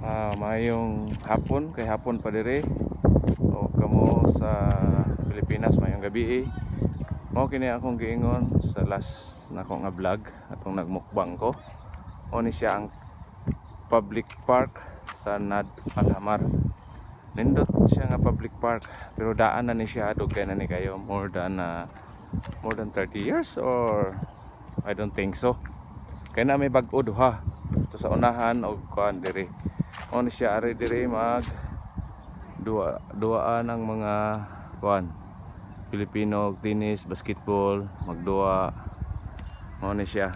Maayong hapon kay hapon pa dire o kamo sa Pilipinas, maayong gabi eh. Mao kini akong giingon sa last nako nga vlog atong nagmukbang ko. O ni siya ang public park sa Nad Al Hamar. Nindot siya nga public park, pero daan na ni siya, dugay na ni kayo, more than 30 years or I don't think so. Kaya na may bag-o duha. Ito sa unahan og kuan diri. Mao ni siya, ari diri mag duwa duaan ang mga kuan Pilipino, tennis, basketball, magduwa. Mao ni siya.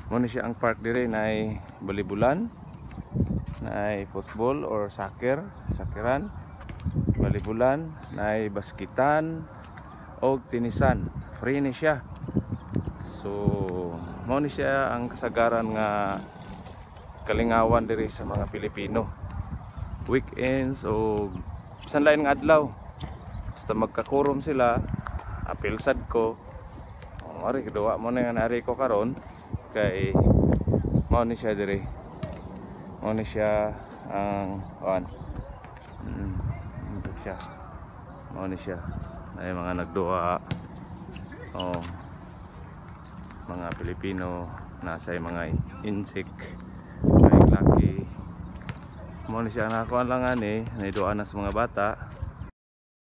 Mao ni siya ang park diri, nay balibulan, nay football or soccer, socceran, balibulan, nay baskitan og tenisan. Free ni siya. So, mao ni siya ang kasagaran nga kalingawan diri sa mga Pilipino. Weekends o bisan lain nga adlaw. Basta magkakurom sila, apil sad ko. O, ari duwa mo na nga naari ko karon kay mao ni siya diri. Mao ni siya ang kuan. Ito siya. Mao ni siya. Ay mga nagduwa. Oh, mga Pilipino nasa mga insik kay laki mo ni siya, nakuan lang ani, naiduan na sa mga bata.